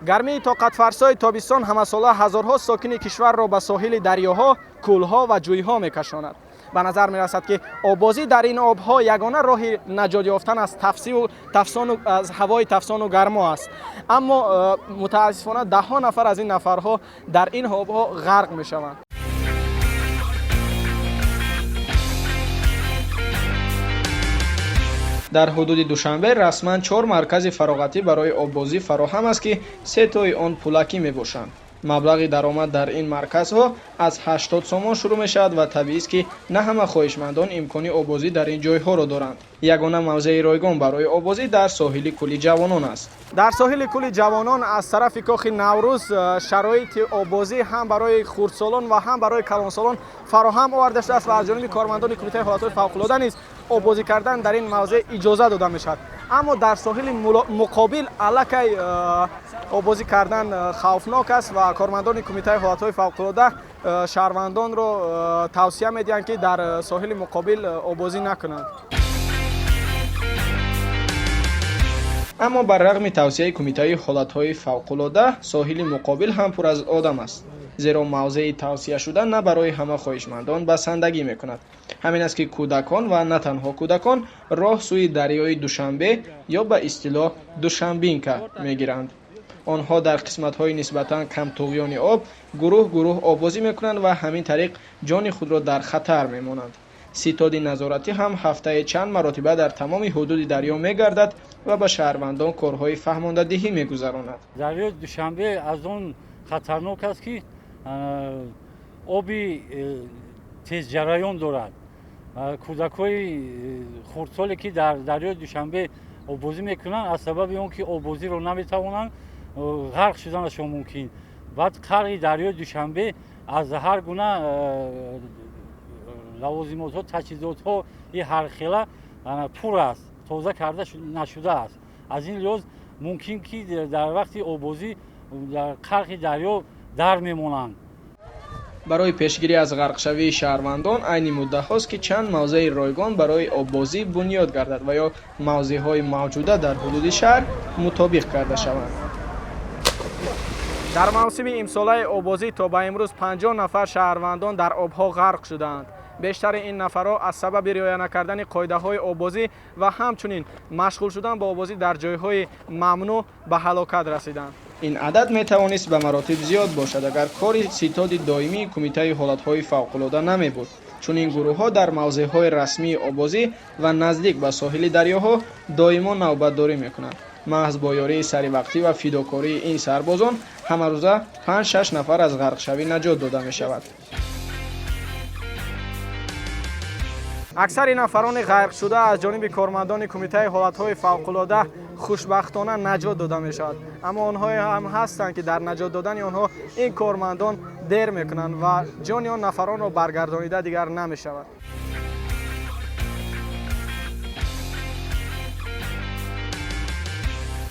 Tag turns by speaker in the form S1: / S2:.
S1: Гармии тоқатфарсои тобистон ҳамасола ҳазорҳо сокини кишварро ба соҳили дарёҳо, кӯлҳо ва ҷӯйҳо мекашонад. Ба назар мерасад, ки оббозӣ дар ин обҳо ягона роҳи наҷот ёфтан аз аз ҳавои тафсону гармо аст. Аммо мутаассифона даҳҳо нафар аз ин нафарҳо дар ин обҳо ғарқ мешаванд. Дар ҳудуди Душанбе расман 4 маркази фароғатӣ барои оббозӣ фароҳам аст, ки 3 тои он пулакӣ мебошанд. Маблағи даромад дар ин марказҳо аз 80 сомон шурӯъ мешавад ва табиист, ки на ҳама хоҳишмандон имкони оббозӣ дар ин ҷойҳоро доранд. Ягона мавзеи ройгон барои оббозӣ дар соҳили кӯли Ҷавонон аст. Дар соҳили кӯли Ҷавонон аз тарафи кохи Наврӯз шароити оббозӣ ҳам барои хурдсолон ва ҳам барои калонсолон фароҳам оварда шудааст ва аз ҷониби кормандони Кумитаи ҳолатҳои фавқулода низ оббозӣ кардан дар ин мавзеъ иҷоза дода мешавад. Аммо дар соҳили муқобил аллакай оббозӣ кардан хавфнок аст ва кормандони Кумитаи ҳолатҳои фавқулода шаҳрвандонро тавсия медиҳанд, ки дар соҳили муқобил оббозӣ накунанд. Аммо бар рағми тавсияи Кумитаи ҳолатҳои фавқулода, соҳили муқобил ҳам пур аз одам аст, зеро мавзеи тавсияшуда на барои ҳама хоҳишмандон басандагӣ мекунад. Ҳамин аст, ки кӯдакон ва на танҳо кӯдакон роҳ сӯи дарёи Душанбе ё ба истилоҳ Душанбинка мегиранд. Онҳо дар қисматҳои нисбатан камтуғёни об гурӯҳ гурӯҳ оббозӣ мекунанд ва ҳамин тариқ ҷони худро дар хатар мемонанд. Ситоди назоратӣ ҳам ҳафтае чанд маротиба дар тамоми ҳудуди дарё мегардад ва ба шаҳрвандон корҳои фаҳмондадиҳӣ мегузаронад.
S2: Дарёи Душанбе аз он хатарнок аст, ки оби тезҷараён дорад. Кӯдакҳои хурдсоле, ки дар дарёи Душанбе оббозӣ мекунанд, аз сабаби он ки оббозиро наметавонанд, ғарқ шуданашон мумкин. Баъд қари дарёи Душанбе аз ҳар гуна лавозимотҳо, таҷҳизотҳои ҳархела пур аст, тоза карда нашудааст. Аз ин лиҳоз мумкин, ки дар вақти оббозӣ дар қарқи дарё дар мемонанд.
S1: Барои пешгирӣ аз ғарқшавии шаҳрвандон айни муддаҳост, ки чанд мавзеи ройгон барои оббозӣ бунёд гардад ва ё мавзеъҳои мавҷуда дар ҳудуди шаҳр мутобиқ карда шаванд. Дар мавсими имсолаи оббозӣ то ба имрӯз 50 нафар шаҳрвандон дар обҳо ғарқ шудаанд. Бештари ин нафарҳо аз сабаби риоя накардани қоидаҳои оббозӣ ва ҳамчунин машғул шудан ба оббозӣ дар ҷойҳои мамнӯъ ба ҳалокат расиданд. Ин адад метавонист ба маротиб зиёд бошад, агар кори ситоди доимии Кумитаи ҳолатҳои фавқулода намебуд. Чунин гурӯҳҳо дар мавзеъҳои расмии оббозӣ ва наздик ба соҳили дарёҳо доимо навбатдорӣ мекунанд. Маҳз бо ёрии саривақтӣ ва фидокории ин сарбозон ҳамарӯза 5-6 нафар аз ғарқшавӣ наҷот дода мешавад. Аксари нафарони ғарқшуда аз ҷониби кормандони Кумитаи ҳолатҳои фавқулода хушбахтона наҷот дода мешавад. Аммо онҳое ҳам ҳастанд, ки дар наҷот додани онҳо ин кормандон дер мекунанд ва ҷони он нафаронро баргардонида дигар намешавад.